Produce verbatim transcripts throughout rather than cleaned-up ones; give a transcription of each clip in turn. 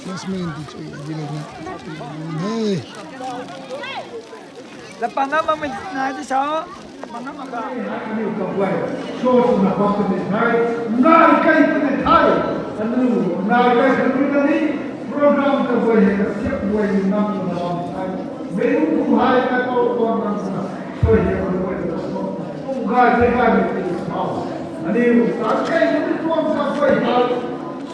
Last minute di chui di lou na. Hey. Lapang na mamei nai di sa. Lapang na mamei. Aniu kaguay, show swna bam puni thei, nai kai puni thei, aniu nai kai puni na ni, program kaguay hei kasiap guay ni nam na bam thei, meic ru pu hei kai pau tuang nam swna, soi hei kaguay na bam. Kum gay thei gay ni puni thau. Aniu tan kai puni tuang kaguay hei,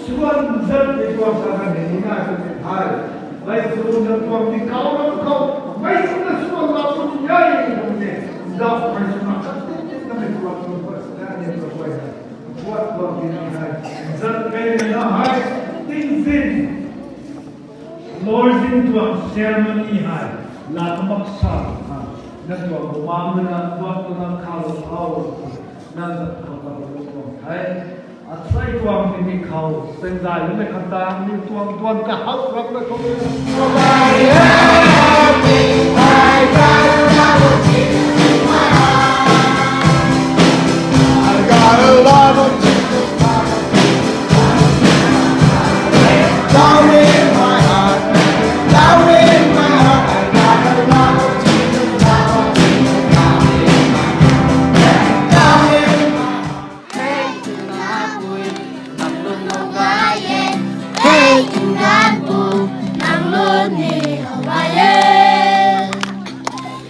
suan zat ni tuang kaguay ni nai puni thei. Mei sw na tuang ni kau ram khou, mei sw na suan la puni nai puni. Ndau mei sw na khat tin tin na mei tuang tuang pat na ni tuang guay na. Buat tuang ni na hai. Zat kai na na hai. Ting zin. Closing tuang ceremony hai. La kamak sa ha. Na tuang bumang na na buat tuang na khau khau. Na zat khau khau tuang hai. Asei tuang ni mi khou, sengzai lou mei khan ta, ni tuang tuang kahak ram na khou. I got a lot of Jesus love in my heart, love in my heart. I got a lot of Jesus love in my heart, love in my heart. Hey, Tuna Pui, nang lun how gay e. Hey, Tuna Pui, nang lun ni how gay e.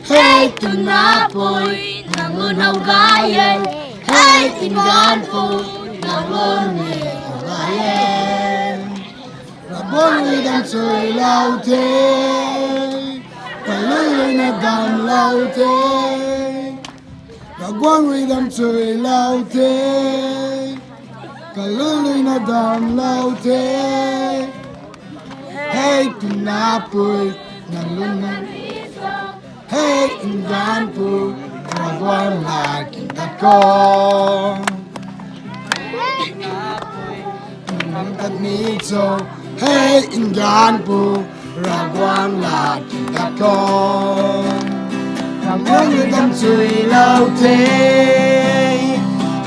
Hey, Tuna Pui, nang lun how gay e. Hey, Tuna Pui, nang lun ni how gay e. Ravguangc rui dam chui lou the, kalun rui na dam lou the. Ravguangc rui dam chui lou the, kalun rui na dam lou the. Hey, Tuna Pui, nang lun na. Hey, Nganvpu, Ravguangc lat kin tat khou. Nang tat ni cho, hey, Nganvpu, Ravguangc lat kin tat khou. Ravguangc rui dam chui lou the,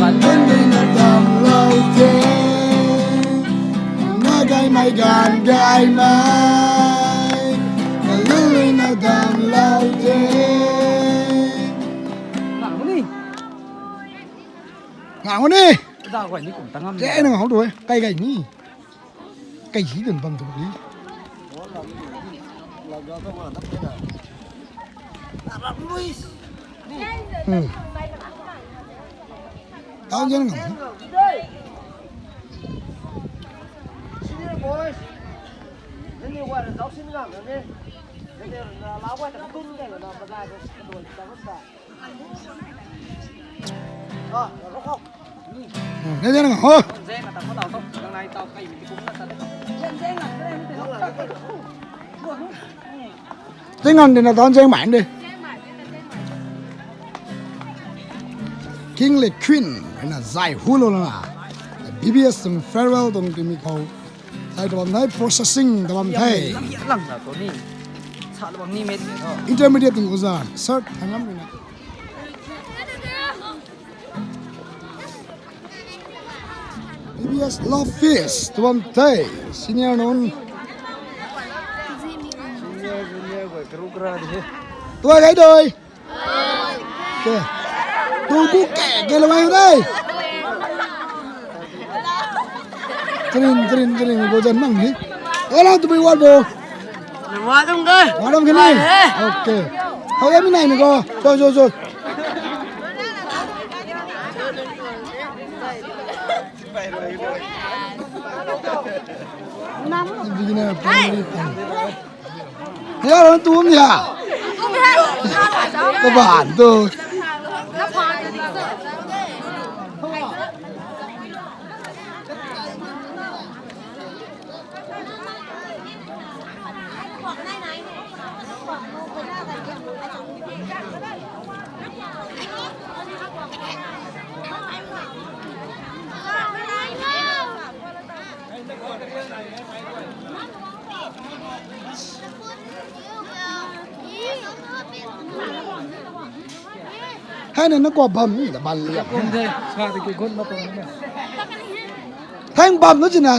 kalun rui na dam lou the. Na gaymei ganv gaymei, kalun rui na dam lou the. Ngang ni. Ngang ni. Da guay ni kum ta ngam. Te nang hou doi, kai gay ni. Kai hi dun bam tu ni. Hmm. Tau jeng ngam. Senior boys. Nini wa na tau sin ngam na ni. Nini na la wa ta tun de na ba da ko ta. Ah, ro ko. Hmm, ne jeng ngam ho. Jeng ngam ta ko tau to. Nang nai tau kai mi kum na ta de. Jeng ngam de na tau jeng mai de. King le Queen na zai hu lou na. B B S tuang farewell tuang timi khou. Sai ta bam nai processing ta bam the. Lang na to ni. Sa bam ni met ni to. Intermediate tuang uza. Sir, thangam ni na. B B S Love Fest, tuam tei, senior nunc. Senior, junior, guay, karu kara di he. Tuai gai doi. Okay. Tu ku ke, ke lou mai dei. Trin, trin, trin, bo jan mang ni. Ola tu bi wat bo. Wa dum ga. Wa dum kini. Okay. Hau ya mi nai ni ko. Zo, zo, zo. Beginner primary time. Ya, orang tu ni ya. Kaban tu. Hei na, na kua bam ni ta ban liak. Kum the, sa de ki gun ma pang na. Heng bam nu china.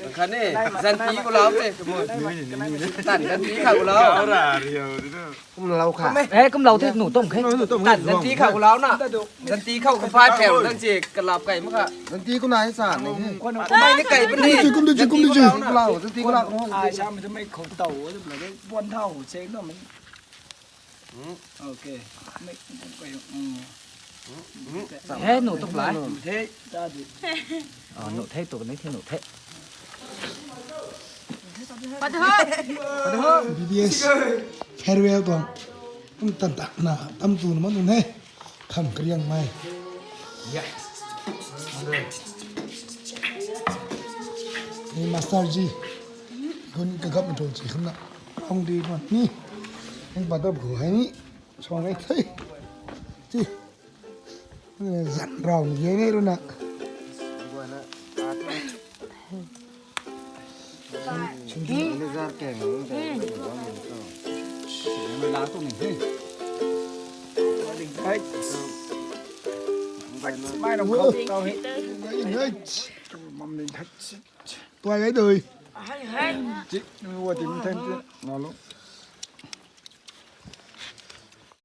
Khatni, zanti khou lau te. Tan zanti khou lau. Kum lau kha. Eh, kum lau the nu tom khe. Tan zanti khou lau na. Zanti khou kaphai pheu dang che kalap kai mak kha. Zanti kum nai sa ni. Kum nai ni kai puni. Kum tu chi, kum tu chi. Lau, zanti khou lau. Ai sa mi tu mei khou tau, tu la de, puan thau, che no mi. Ok. Mei, kai, mm. He, nu tuk lai. Nu the, ta di. Ah, nu the tuk ni the nu the. B B S farewell tuang. Kum tan tak na, tam tu na ma nu he. Kham kariang mai. Yes. Ni master ji. Gun ka gap na tu chi kham na. Rong di ma ni. Heng pa ta bu hai ni. Song e thei. Ti. Zan rau ni ye ni runa. Mai nong khou tau he. Mam ling khat. Tuai gai dui. Hai, hai. Chik, nui wa tim then chik. Ngau lo.